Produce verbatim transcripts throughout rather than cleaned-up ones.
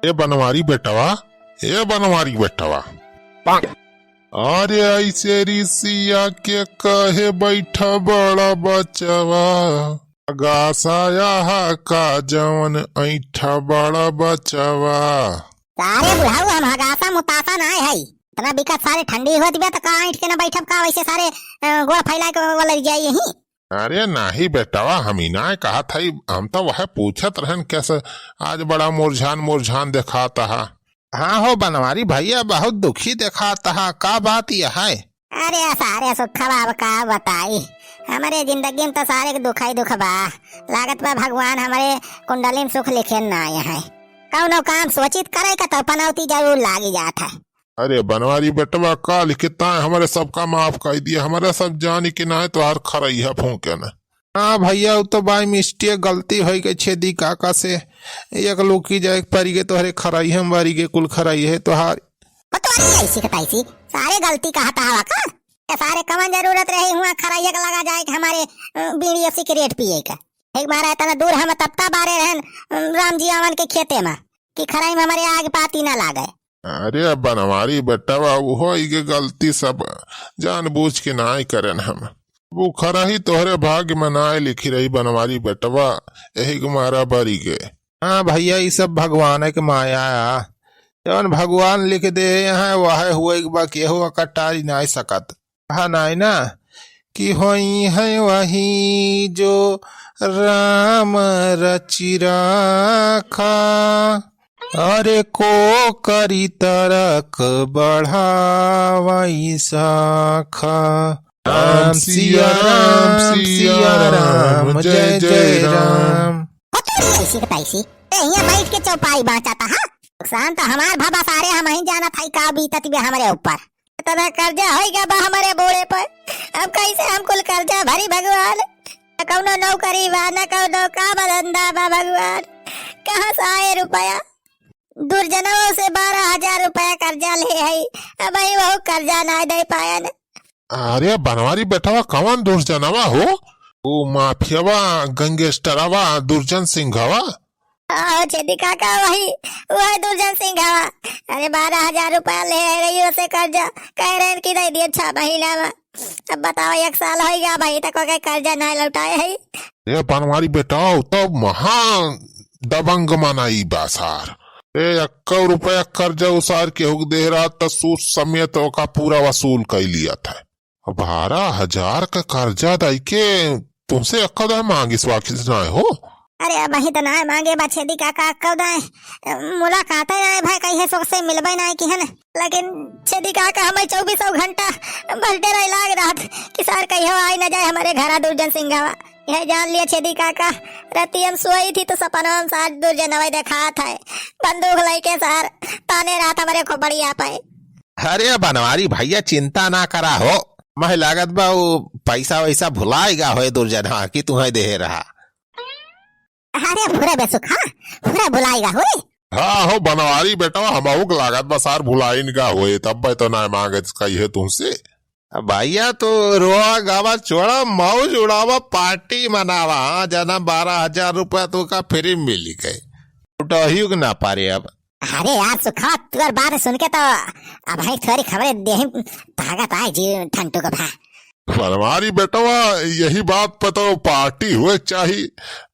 ए बनवारी बेटवा, ए बनवारी बेटवा। अरे ऐसे रिसिया के कहे बैठा बड़ा बचवा, हगासा हा का जवन ऐठा बड़ा बचवा। सारे बुढ़ाऊ, हम हगासा मुतासा नाय है, इतना बिकट सारे ठंडी होत बा त का ऐठ के न बैठब का, वैसे सारे अ, गोड़ फैला के वलर जाई यहीं। अरे नाही बेटवा, हम ही ना कहत हई, हम तो वह पूछत रहन कैसे आज बड़ा मुरझान मुरझान देखात हा। हाँ हो बनवारी भैया, बहुत दुखी देखात हा, का बात यह है? अरे सारे सुखवा, अब का बताई, हमरे जिंदगी में तो सारे के दुख ही दुख बा। लागत बा भगवान हमरे कुंडली में सुख लिखे ना आए हैं। कौनो काम सोचित करे का तो पनौती जरूर लागी जात है। अरे बनवारी बेटवा, काल के ताय हमरे सबका माफ कर दिया, हमरे सब जानी कि नाय तोहार खरैया फूके न। हाँ भैया, उ तो by mistake गलती होइ गई छेदी काका से, एक लुकी जाए के परी गए तोहरे खरैया में बारी गए कुल खरैया है तोहार। ओ तोरी ऐसी के तैसी, सारे गलती कहत हवा का? ए सारे कवन जरूरत रही हुआ खरैया के लगा जाए के हमरे, अ, बीड़ी और सिगरेट पिए का? एक बार इतना दूर हम तपता बारे रहन, अ, राम जी आवन के खेते में कि खराई में हमरे आग पाती ना लागे। अरे बनवारी बेटवा, उहो इके गलती सब जानबूझ के नाय करेन हम। वो खरही तोहरे भाग्य में नाय लिखी रही बनवारी बेटवा, यही के मारा बरी गए। हाँ भैया, ई सब भगवान के माया आ, जौन भगवान लिख दे हैं वह हुए के बा, केहू ओकर टारी नाय सकत। कहा नाय ना कि होई है वही जो राम रचि राखा, अरे को करी तरक बढ़ावई शाखा। राम सिया राम सिया राम जय जय राम। हो तोरी ऐसी के तैसी, ए हियां बैठ के चौपाई बांचता हा। नुकसान तो हमार भवा सारे, हम ही जानत हई का बीतत बे हमरे ऊपर। इतना कर्जा होई गया बा हमरे बूढ़े पर, अब कैसे हम कुल कर्जा भरी भगवान? न कौनो नौकरी बा, न कौनो काम धंधा बा भगवान, कहाँ से आए रुपया? दुर्जनवो से बारह हजार रुपया कर्जा ले हई, अब ही वहू कर्जा ना दे पायन। अरे बनवारी बेटवा, कवन दुर्जनवा हो? ऊ माफियावा, गैंगस्टरवा, दुर्जन सिंहवा? हाँ, छेदी काका, वही, वही दुर्जन सिंह हवा। अरे, बारह हजार रुपया ले रही हो से कर्जा, कह रहे हैं कि दे दिए छह महीना में। अब बताओ, एक साल हो गया, अभी तक ओके कर्जा नहीं लौटाए है। ए बनवारी बेटा, उ तो महा दबंग मनई बा सार। ए, एक्को रुपया कर्जा उसार के हुक दे रहा, त सूद समेत ओका पूरा वसूल कर लिया था। बारह हजार का कर्जा दई के तुमसे अक्का दाय मांगिस वाकिस नाय हो? अरे, अबहीं त नाय मांगे बा छेदी काका, अक्का दाय मुलाकात नाय भाई, कहिए सो से मिलबे नाय किहन। लेकिन छेदी काका, हमें चौबीसों घंटा बस डराई लाग रहत कि सार कहियो आई न जाए हमरे घरा दुर्जन सिंहवा। यह जान लिया छेदी काका, राती हम सोई थी तो सपनवा में सार दुर्जनवा देखात है, बंदूक लेके सार ताने रहत हमरे खोपड़िया पे। अरे बनवारी भैया, चिंता ना करा हो, महे लागत बा उ पैसा वैसा भुलाएगा होए दुर्जनवा कि तुहे देहे रहा। अरे फुरे बेसुखा, फुरे भुलाएगा होए। हाँ हो बनवारी बेटवा, हमहू के लागत बा सार भुलाइन का होए, तब बे तो ना मांगे कहिए तुमसे। अब भैया तू रोआ गावा छोड़ा, मौज उड़ावा, पार्टी मनावा। हाँ, जना बारह हजार रुपया तू का फ्री मिली गए, उठाही के ना पारे अब। अरे यार सुखा, तोर बात सुन के तो अबहीं थोड़ी हमरे देह में ताकत आए जी ठंटू के भा। बनवारी बेटवा, यही बात पे तो पार्टी हुए चाही,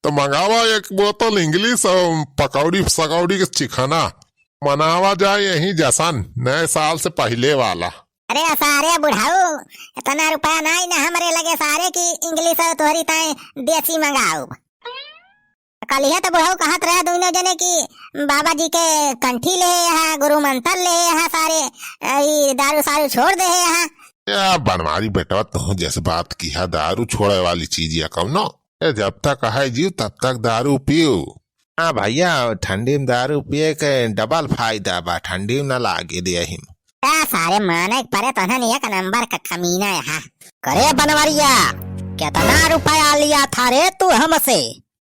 तो मंगावा एक बोतल इंग्लिश और पकौड़ी सकौड़ी के चिखना मनावा जाए यही जशन नए साल से पहिले वाला। अरे सारे बुढ़ाऊ, इतना रुपया नाई ना हमरे लगे सारे की इंग्लिश और तोहरी ताए देसी मंगाऊ। कलिहे तो बुढ़ऊ कहत रहे दोनों जने कि बाबा जी के कंठी ले हा, गुरु मंत्र ले हा, सारे, अ, ई दारू सारू छोड़ दे हा। या बनवारी बेटवा, तू जैसे बात किहा, दारू छोड़े वाली चीज या कौनो? ए, जब तक है जीव तब तक दारू पीऊ। हाँ भैया, ठंडी में दारू पिए के डबल फायदा बा, ठंडी में ना लागे देही में। ए, सारे माने के परे तोहन एक नंबर का कमीना है। करे बनवरिया, कितना रुपया लिया था रे तू हमसे?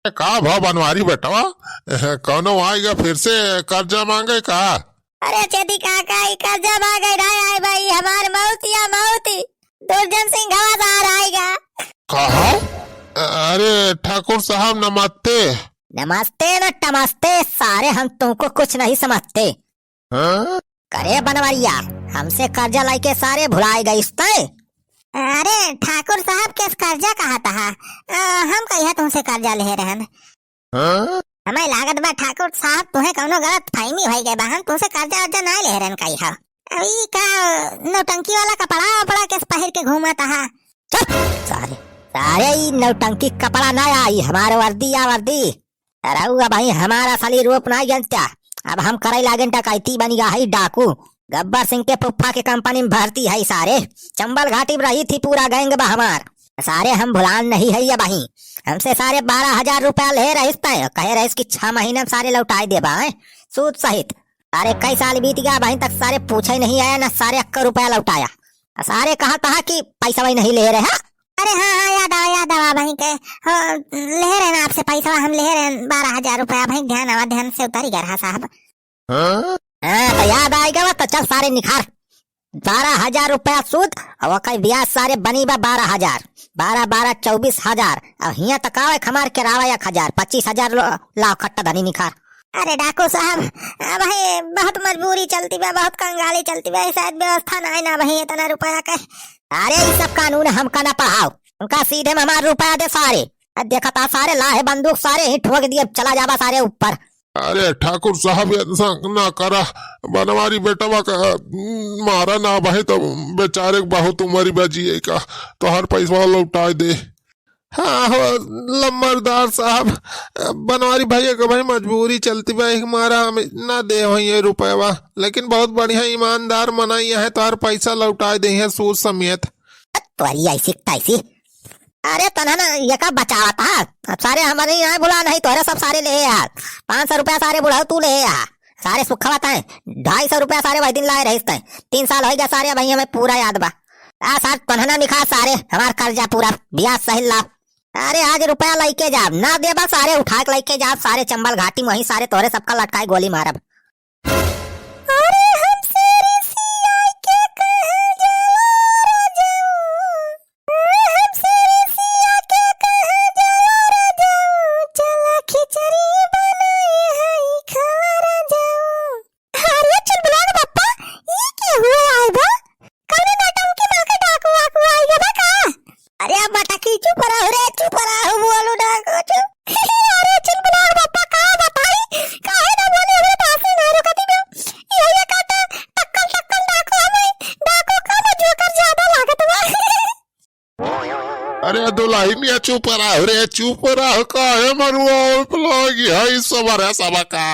ए, का भा बनवारी बेटवा, ए, कौनो आएगा फिर से कर्जा मांगे का? अरे छेदी काका, ई कर्जा मांगे ना आए भाई, हमार मौत या मौत। दुर्जन सिंह गवादार आएगा। कहा? अरे ठाकुर साहब नमस्ते। नमस्ते न टमस्ते, सारे हम तुमको कुछ नहीं समझते। हाँ? करे बनवरिया, हमसे कर्जा लइके सारे भुलाए गइस तैं? अरे ठाकुर साहब, केस कर्जा कहत हा? अ, हम कहिया तुमसे कर्जा लेहे रहन? हाँ? हमें लागत बा ठाकुर साहब, तुहें कउनो गलत फहमी होइ गए बा, हम तुमसे कर्जा वर्जा नाहीं लेहे रहन कहिया। अब ई का नौटंकी वाला कपड़ा वपड़ा केस पहिर के घूमत हा? चुप सारे, सारे ई नौटंकी कपड़ा ना आई, हमार वर्दी या वर्दी। अरे उ अबहीं हमार असली रूप नाहीं जनता। अब हम करइ लागेन डकैती, बनि गा हई डाकू। गब्बर सिंह के फुफ्फा के कंपनी में भर्ती हई सारे। चंबल घाटी में रही थी, पूरा गैंग बा हमार। सारे हम भुलान नहीं हई अबहीं। हमसे सारे बारह हजार रुपया लेहे रहिस तैं, कहे रहिस कि छह महीना में सारे लौटाए देबा, हैं? सूद सहित। अरे कई साल बीत गया, अबहीं तक सारे पूछे नहीं आया, ना सारे अक्का रुपया लौटाया। आ सारे कहत हा कि पैसा वही नहीं लेहे रहे, हाँ? अरे हाँ, हाँ, याद आवा, याद आवा, अबहीं के, हो, लेहे रहे ना आपसे पैसा, हम लेहे रहे बारह हजार रुपया, अबहीं ध्यान आवा, ध्यान से उतारी गया रहा साहब। हाँ? हाँ, तो याद आइ गवा, तो चल सारे निखार। बारह हजार रुपया सूद, अउ ओकर ब्याज सारे बनी बा बारह हजार। बारह, बारह, चउबीस हजार। अब हियाँ तक आवे, हमार के रावा एक हजार, पच्चीस हजार लो, लाव खट्टा धनी निखार। अरे डाकू साहब, अबहीं बहुत मजबूरी चलती बा, बहुत कंगाली चलती बा, शायद व्यवस्था नाहीं ना अबहीं इतना रुपया के। अरे ई सब कानून हमका ना पढ़ाओ, उनका सीधे में हमार रुपया दे सारे। अब देखत हा सारे लाहे बंदूक, सारे ही ठोक दिए, चला जाबा सारे ऊपर। अरे ठाकुर साहब, ऐसा ना करा, बनवारी बेटवा का, उम, मारा ना भाई, तो बेचारे के बहुत उम्र बा जिए का, तोहार पैसा लौटाए दे। हाँ हो लम्बरदार साहब, बनवारी भैया के भाई मजबूरी चलती बा, एक मारा हम ना दे होइए रुपयवा, लेकिन बहुत बढ़िया ईमानदार मनई है, तोहार पैसा लौटाए देइहैं सूद समेत। तोहरी ऐसी तैसी। अरे तन्हा ना ये का बचावत हा? अब सारे हमरे यहाँ भुला नहीं, तोहरे सब सारे लेहे आ। पाँच सौ रुपया सारे बुढ़ऊ तू लेहे आ। सारे सुखवत हैं, ढाई सौ रुपया सारे वही दिन लाए रहिस तैं। तीन साल होइ गया सारे, अबहीं हमें पूरा याद बा। आ सार तन्हा ना निखा सारे, हमार कर्जा पूरा, ब्याज सहित लाव। अरे आज रुपया लइके जाब, ना देबा सारे उठा के लइके जाब, सारे चंबल घाटी में वहीं सारे तोहरे सबका लटकाए गोली मारब। अरे हमसे रिसियाई के कहे जाला राजाऊ, हमसे रिसिया के कहे जाला राजाऊ, चला खिचड़ी बनाए हई खावा राजाऊ। अरे चुलबुलाग बप्पा, ई के हुए आए बा? कौनो नौटंकी माँ के डाकू वाकू आइगे बा का? अरे अब मटकी चुप रहो रे, चुप रहो, बोलो ना कुछ। अरे चुलबुलाग बप्पा का बताई, काहे ना बोले, हमरे पासे ना रुकती बा। ये, ये काटा टक्कल टक्कल डाकू हमें, डाकू का ना जोकर ज्यादा लागत बा। अरे दुल्हनिया चुप रहो रे, चुप रहो, काहे मरुआ लागी है इस सबरे सबका?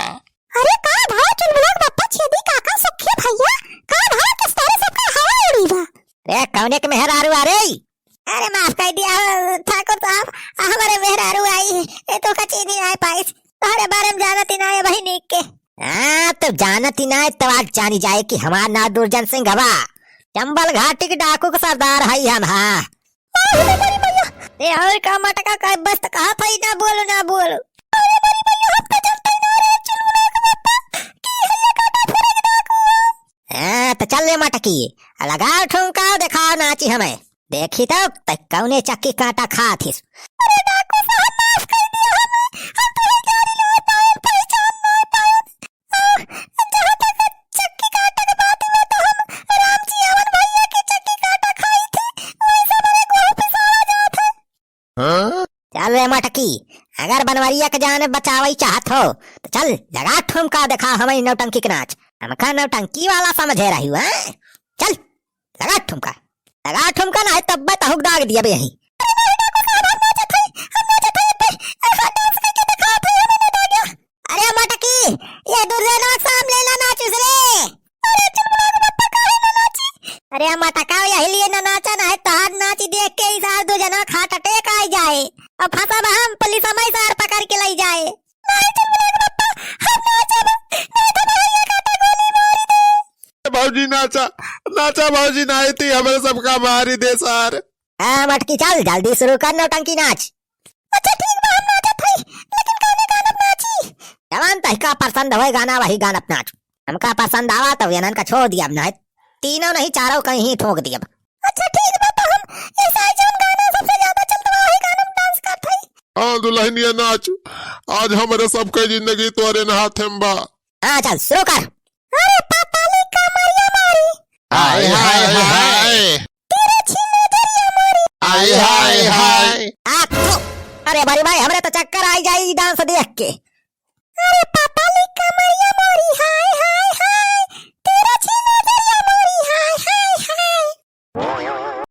अरे का भाव चुलबुलाग बप्पा, छेदी काका, सुखी भैया, का भाव किस तरह सबका हवा उड़ी बा? रे कौने के मेहरारू आ रे? अरे माफ कर दिया ठाकुर साहब, हमारे मेहरारू आई, ए तो का चीनी आए पाइस, तोहरे बारे में जानत ही ना है भाई नीक के। हाँ तो जानत ही ना है, तो आज जानी जाए कि हमार नाम दुर्जन सिंह हवा, चंबल घाटी के डाकू के सरदार हई हम। हाँ। अरे हमारी मैया। ए और का मटका का बस तो कहा था ही ना बोलो, ना बोलो। अरे हमारी मैया, हम तो जानते ही ना रे चुलबुलाग बप्पा, की है ये काटा फोड़े के डाकू। हाँ, तो चल रे मटकी, लगाओ ठुमका, दिखाओ नाची हमें। देखी तो, तै कौने चक्की काटा खात हिस। अरे डाकू साहब, माफ कर दिया हमें, हम तो ये जानी ना पाए, पहचान ना पाए। आ, जहाँ तक चक्की काटा के बात में तो हम राम जी अवन भैया की चक्की काटा खाई थी, वही से हमारे गोहूं पिसावा जात है। हाँ? चल रे मटकी, अगर बनवरिया के जान बचावई चाहत हो, तो चल, लगा ठुमका, देखा हमारी नौटंकी के नाच। हमका नौटंकी वाला समझे रही हो, हैं? चल, लगा ठुमका, लगा ठुमका, ना है तब्बे तहुक दाग दिया बे यहीं। अरे मटकी, ये दुर्जनवा सामने ना नाचिस रे। अरे चुलबुलाग बप्पा, काहे ना नाची? अरे मटका यही लिए ना नाचा ना है, तोहार नाची देख के ही सार दुर्जनवा हार्ट अटैक आई जाए। और फंसा बा हम पुलिस हमारी सार पकड़ के लई जाए। नहीं चुलबुलाग बप्पा, हम नाचब, नहीं तो भैया काटा गोली मारी दे। भौजी नाचा, नाचा भौजी, नहीं ती हमरे सबका मारी दे सार। हाँ मटकी, चल जल्दी शुरू कर नौटंकी नाच। अच्छा ठीक बा, हम नाचत हई, लेकिन कौने गाना पे नाची? जवान तहिका पसंद होए गाना, वही गाना पे नाच। हमका पसंद आवा तो इनन का छोड़ दियब, ना तीनों नहीं चारों कहीं ही थूक दियब। अच्छा ठीक बा, तो हम ऐसा है जौन गाना सबसे ज्यादा चलत बा, वही गाना पे डांस करत हई। हाँ दुलहिनिया नाच, आज हमरे सबके जिंदगी तोरे न हाथे में बा। हाँ चल शुरू कर। अरे पतली कमरिया मोरी। आय, हाय, हाय, हाय। तिरछी नजरिया मोरी। आय, हाय, हाय। आ, थू। अरे बड़ी माई, हमरे तो चक्कर आई जाई ई डांस देख के। अरे पतली कमरिया मोरी हाय।